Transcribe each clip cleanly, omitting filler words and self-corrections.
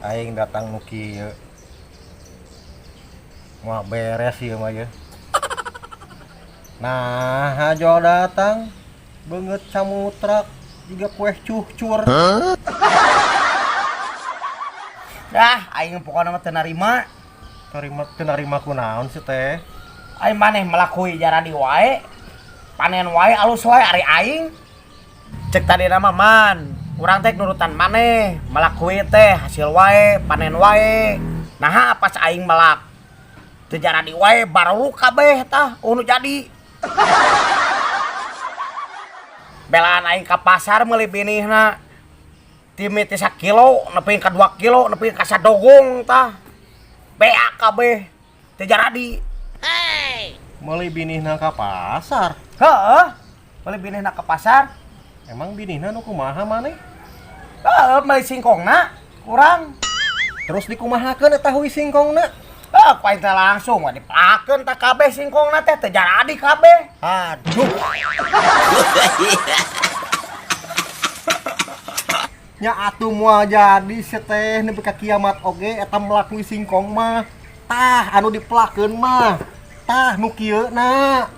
Aing datang nu kieu. Moal beres ieu mah ye. Nah, hajo datang beungeut camutrak jiga kueh cucur. Dah, aing pokona mah teu narima. Tarima teu narima kunaon sih teh? Aing maneh melakui jaradi wae. Panen wae alus wae ari aing. Cek tadi nama man, urang teh nurutan maneh, melakui teh hasil wae, panen wae. Nah, pas aing melak teu jaradi wae baru kabeh tah nu jadi. Belaan aing ka pasar meuli binihna. Timiti sakilo nepi ka 2 kilo nepi ka sadogong tah. Beak kabeh teu jaradi. Meuli binihna ka pasar. Heeh. Meuli binihna ka pasar. Emang binihna nu kumaha maneh? Heeh, meuli singkongna kurang. Terus dikumahakeun eta hui singkongna? Heuh, ku aing teh langsung we dipelakeun tah kabeh singkongna teh teu jaradi kabeh. Aduh. Nya atuh moal jadi sia teh nepi ka kiamat oge eta melakui singkong mah. Tah anu dipelakeun mah. Tah nu kieu na.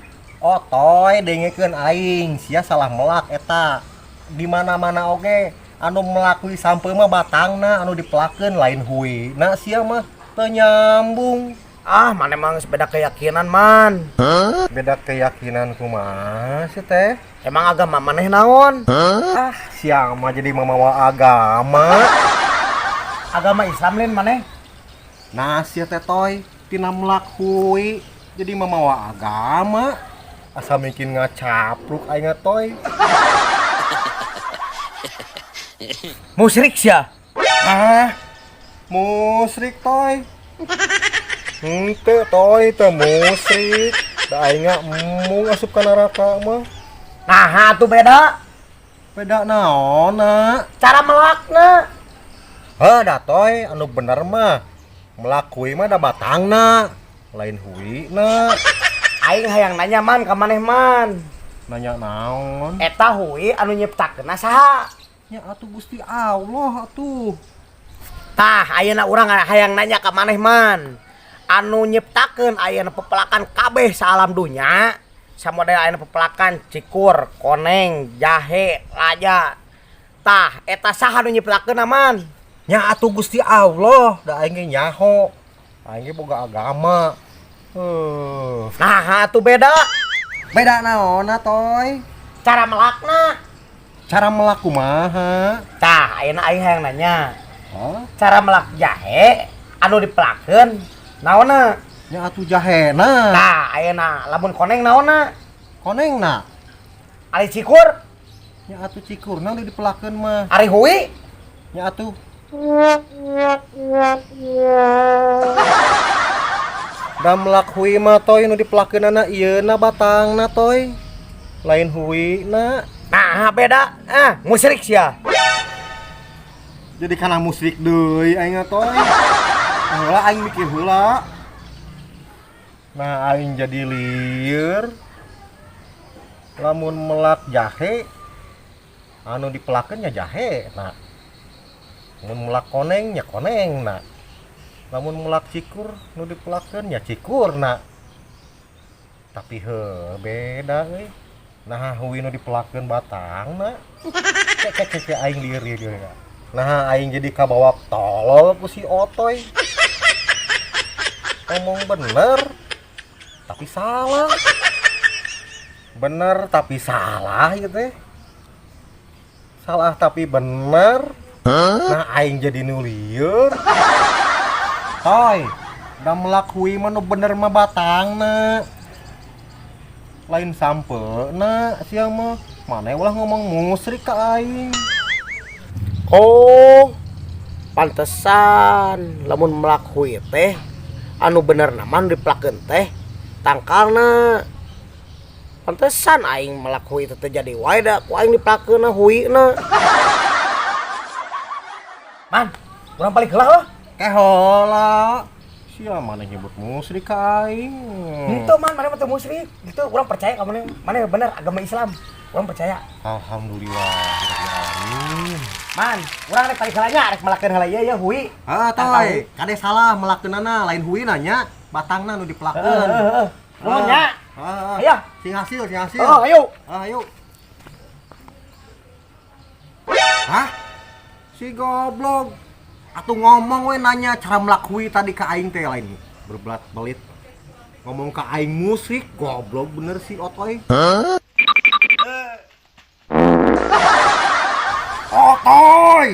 Otoy dengekeun aing sia salah melak eta. Di mana-mana oge anu melakui sampeu mah batangna anu dipelakeun lain hui. Na sia mah teu nyambung. Ah, mana emang geus beda keyakinan man. Huh? Beda keyakinan kumaha sih teh? Emang agama maneh naon? Huh? Ah, sia mah jadi mamawa agama. Agama Islam lain maneh? Nah, sia teh toy tina melak hui jadi mamawa agama. Asa mungkin ngacapruk aing toy. Musyrik sia. Ah, musyrik toy. Henteu toy teu musyrik. Da aing embung asup ka neraka mah. Nah, atuh beda. Beda naonna? Cara melakna. Heuh da toy anu bener mah. Melakui mah da batangna, lain huina. Aing hayang nanya man ka maneh man. Nanya naon? Eta hui anu nyiptakeunna saha? Nya atuh Gusti Allah atuh. Tah, ayeuna urang hayang nanya ka maneh man. Anu nyiptakeun ayeuna pepelakan kabeh saalam dunya, samodel ayeuna pepelakan cikur, koneng, jahe, laja. Tah, eta saha nu nyiptakeunna man? Nya atuh Gusti Allah, da aing ge nyaho. Aing ge boga agama. Nah, atuh beda. Beda naonna toy? Cara melakna. Cara melak kumaha? Tah, ayeuna aing hayang nanya. Hah? Cara melak jahe anu dipelakeun naonna? Nya atuh jahena. Tah, ayeuna lamun koneng naonna? Konengna. Ari cikur? Nya atuh cikurna nu dipelakeun mah. Ari hui? Nya atuh. Da melak hui mah toy nu dipelakeunana ieuna batangna toy. Lain huina. Nah, beda. Ah, musyrik sia. Jadi kana musyrik deui aing toy. Heula aing mikir heula. Nah, aing jadi lieur. Lamun melak jahe anu dipelakeun nya jahe na. Mun melak koneng nya koneng na. Lamun melak cikur nu dipelakeun nya cikur na. Tapi heuh beda euy. Nah, hui nu dipelakeun batangna. Cek cek cek aing lieur ieu. Nah, aing jadi kabawa tolol ku si Otoy. Ngomong bener tapi salah. Bener tapi salah gitu teh. Salah tapi bener. Huh? Nah, aing jadi nu lieur. Toy, da melak hui mah nu bener mah batangna. Lain sampeuna sia mah. Maneh ulah ngomong musyrik ka aing. Oh. Pantesan lamun melak hui teh anu bener nama nu dipelakeun teh tangkalna. Pantesan aing melak hui teh teu jadi wae da ku aing dipelakeunna huina. Man, urang balik heula heuh. Kehola. Sia mana nyebut musyrik ka aing. Henteu man, maneh mah teu musyrik. Gitu urang percaya ka maneh. Maneh bener agama Islam. Urang percaya. Alhamdulillah rabbil alamin. Man, urang rek balik heula nya, rek melakeun heula ieu ya hui. Ah, toy, kade salah melakeunana lain huina nya, batangna nu dipelakeun. Heeh, heeh. Nuhun nya. Ah, Ayo. sing hasil, sing hasil. Oh, ayo. Ah, ayo. Hah? Si goblok. Atuh ngomong we nanya cara melakui tadi ke aing teh lain berbelat belit. Ngomong ke aing musik, goblok bener si Otoy. Otoy.